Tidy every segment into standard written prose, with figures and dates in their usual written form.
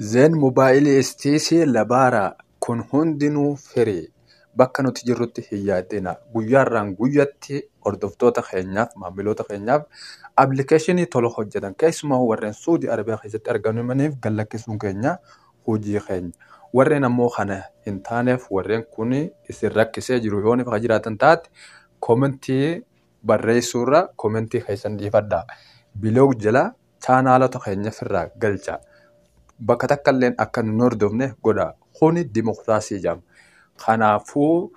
Zain Mobaayilii STC Labaaraa kun hundinuu firii. Bakka nuti jirrutti hin yaaddina. Guyyaarraan guyyatti hordoftoota keenyaaf, maamiloota keenyaaf appilikeeshinii tola hojjetan keessumaa warreen Suudii Arabiyaa keessatti argamaniif gallakkisuun keenya hojii keenya. Warreen ammoo kana hin taaneef, warreen kun isin rakkisee jiru yoo ifa jiraatan taate, koomentii barreessuurra koomentii keessan dhiifadhaa. Block jala chaanaalota keenya ofirraa galcha. Bakka takka illee akka nu hordofne godha. Kuni dimokiraasii jedhama. Kanaafuu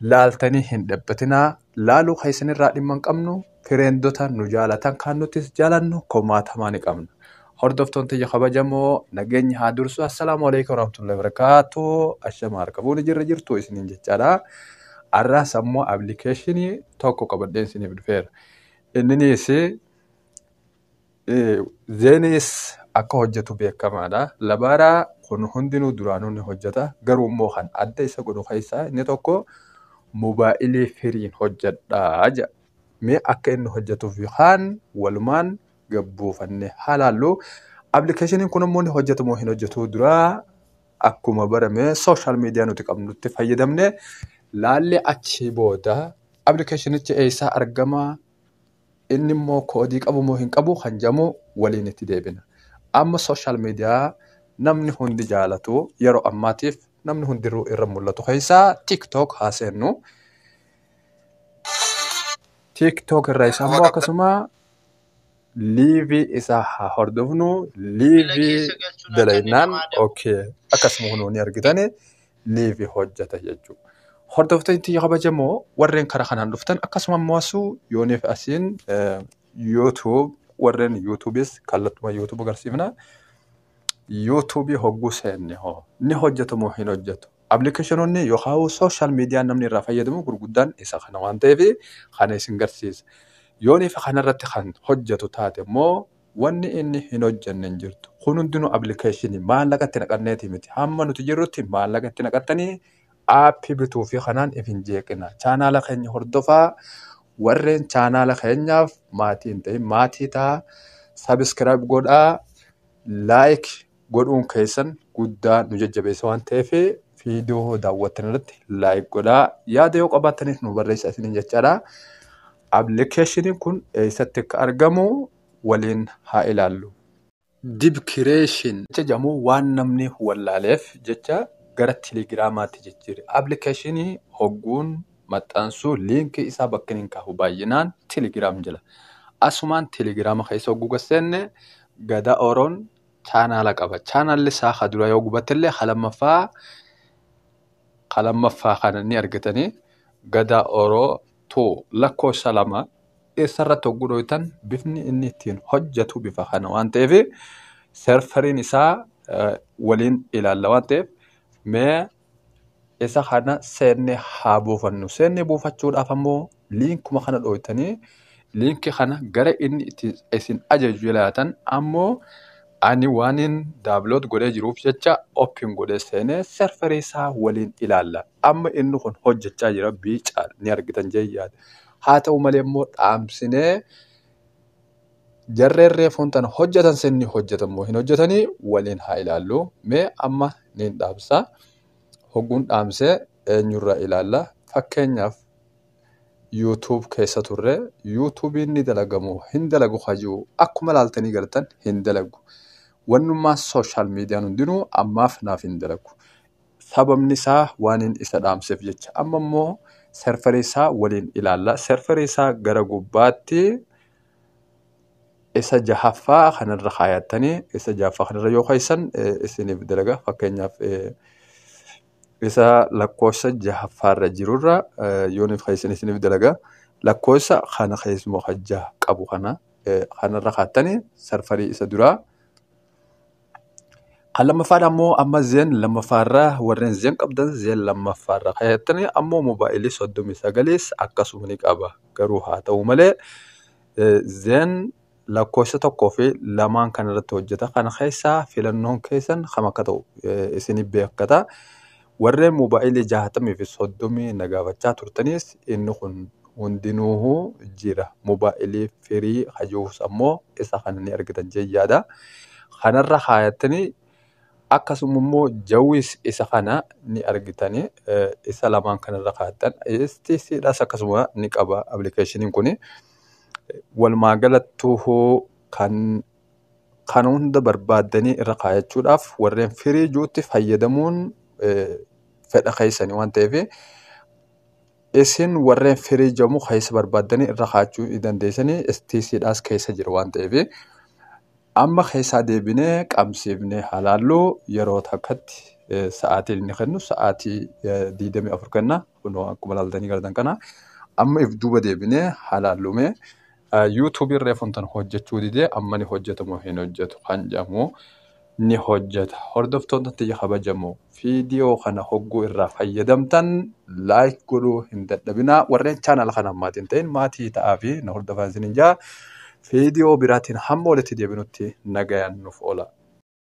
laaltanii hin dhiphatinaa. Laaluu keessanirraa dhimma hin qabnu. Fireendota nu jaalatan kan nutis jaalannu komaatamaa ni qabna. Hordoftoonni tiyya kabajamoo, nageenyi haa dursu. Assalaamu alaikum warahmatullahi wabarakatuh. Ashama harka fuuni, jirra jirtu isiniin jechaadha. Har'aas ammoo appilikeeshinii tokko qabadheen isiniif dhufeera. Inninis Zeenis akka hojjetu beekamaadha. Labaaraa kun hundinuu duraanuu ni hojjeta. Garuu immoo kan adda isa godhu keessaa inni tokko mobaayilii firiin hojjedhaa jedha. Mee akka inni hojjetuuf yookaan walumaan gabbuufannee haa laallu. Appilikeeshiniin kun immoo ni hojjetu moo hin hojjetu duraa akkuma barame social media nuti qabnutti fayyadamne laallee, achii booda appilikeeshinichi eessaa argama, inni immoo koodii qabu moo hin qabu kan jedhamu waliin itti deebina. Amma social media namni hundi jaalatu, yeroo ammaatiif namni hundiruu irra mul'atu keessaa TikTok haa seennu. TikTok irra isaa immoo akkasuma live isaa haa hordofnu. Live dalagnaan okay, akkasuma kunuu ni argitani, live hojjeta jechuudha. Hordoftoonni tiyya kabajamoo, warreen karaa kanaan dhuftan, akkasuma immoo asuu yooniif asiin YouTube, warreen YouTubeis kallattuma YouTube agarsiifna. YouTubeii hogguu seenne hoo ni hojjetu moo hin hojjetu? Appilikeeshinoonni yookaan social media namni irraa fayyadamu gurguddaan isa kana waan ta'eef kana isin garsiisa. Yooniif kanarratti kan hojjetu taate immoo wanni inni hin hojjenne hin jirtu. Kun hundinuu appilikeeshinii maallaqa itti naqanneeti miti. Hamma nuti jirrutti maallaqa itti naqattanii aappii bituu fi kanaan if hin jeeqina. Chaanaala keenya hordofaa. Warreen chaanaala keenyaaf maatii hin ta'in maatii ta'a. Subscribe godhaa. Like godhuun keessan guddaa nu jajjabeessa waan ta'eef viidiyoo daawwattan irratti like godhaa. Yaada yoo qabaattaniif nu barreessaa isiniin jechaadha. Appilikeeshiniin kun eessatti akka argamu waliin haa ilaallu. Dibkireeshin jecha jedhamu waan namni wallaaleef jecha gara telegiraamaatti jijjiire. Appilikeeshinii hogguun maxxansuu liinkii isaa bakka hin kaahu baay'inaan Telegram jala. Asumaan telegiraama keessa hogguu gaseenne Gadaa Oroon chaanaala qaba. Chaanaalli isaa ka dura yoo gubatte illee ka lammaffaa kana ni argatanii, Gadaa Oroo 2 lakkoofsa 2 eessarratti hogguu dhohitan bifni inni ittiin hojjetu bifa kana waan ta'eef serveriin isaa waliin ilaalla waan ta'eef mee isa kana seennee haa buufannu. Seennee buufachuudhaaf ammoo liinkuma kana dhohitanii liinkii kana gara inni itti isin ajaju ilaatan. Ammoo ani waanin download godhee jiruuf jecha open godhee seenee serverii isaa waliin ilaalla. Amma inni kun hojjechaa jira, biicaa ni argitan jee yaada. Haa ta'u malee immoo dhaamsinee jarreen reefuun tana hojjetan sinni hojjetan moo hin hojjetanii waliin haa ilaallu. Mee amma niin dhaamsa. Hogguun dhaamsee eenyurra ilaalla? Fakkeenyaaf YouTube keessa turre, YouTubeiin ni dalagamu hin dalagu hajuu akkuma ilaaltanii gartan hin dalagu. Wannummaa social mediaan hundinuu ammaaf naaf hin dalagu. Sababni isaa waan isa dhaamseef jecha. Amma immoo serverii isaa waliin ilaalla. Serverii isaa gara gubbaatti isa jahaffaa kanarra kaayattanii, isa jahaffaa kanarra yoo keessan isiniif dalaga. Fakkeenyaaf isa lakkoofsa jahaffaarra jirurra yooniif keessan isiniif dalaga. Lakkoofsa kana keessumaa kan jaha qabu kana kanarra kaattanii serverii isa duraa. Kan lammaffaadha ammoo amma Zain lammaffaarra, warreen Zain qabdan Zain lammaffaarra kaayattanii, ammoo moobaayilii 39s akkasuma ni qaba. Garuu haa ta'u malee Zain lakkoofsa tokkoo fi lamaan kanarratti hojjeta. Kana keessaa filannoon keessan kam akka ta'u isinii beekkata. Warreen moobaayilii 60 fi 30 na gaafachaa turtanis inni kun hundinuu jira. Moobaayilii firii hajuus ammoo isa kana ni argitan jee yaada. Kanarra kaayattanii Akkasuma immoo jawwis isa kana ni argitanii isa lamaan kanarra kaa'attan STCdhaas akkasuma ni qaba appilikeeshiniin kuni. Walumaa galattuu kan kan hunda barbaaddanii irra kaayachuudhaaf warreen firii juutti fayyadamuun fedha keessanii waan ta'eef isin warreen firii jamu keessa barbaaddanii irra kaayachuu ni dandeessanii STCdhaas keessa jira waan ta'eef amma keessaa deebinee qabsiifnee halaalluu yeroo takkatti sa'aatiin inni kennu sa'aatii 24 kenna kunoo akkuma ilaaltanii gartan kana amma if duuba deebinee halaallume yuutuubii reefuntan hojjechuu didee amma ni hojjetamu hin hojjetu kan jedhamu ni hojjeta. Hordoftoota tiyya kabajamoo viidiyoo kana hogguu irraa fayyadamtan like godhuu hin dadhabinaa. Warreen chaanala kana maatii hin ta'in maatii ta'aa fi na hordofaa isiniin jaa. Viidiyoo biraatiin hamma walitti deebinutti nagayaan nuuf oola.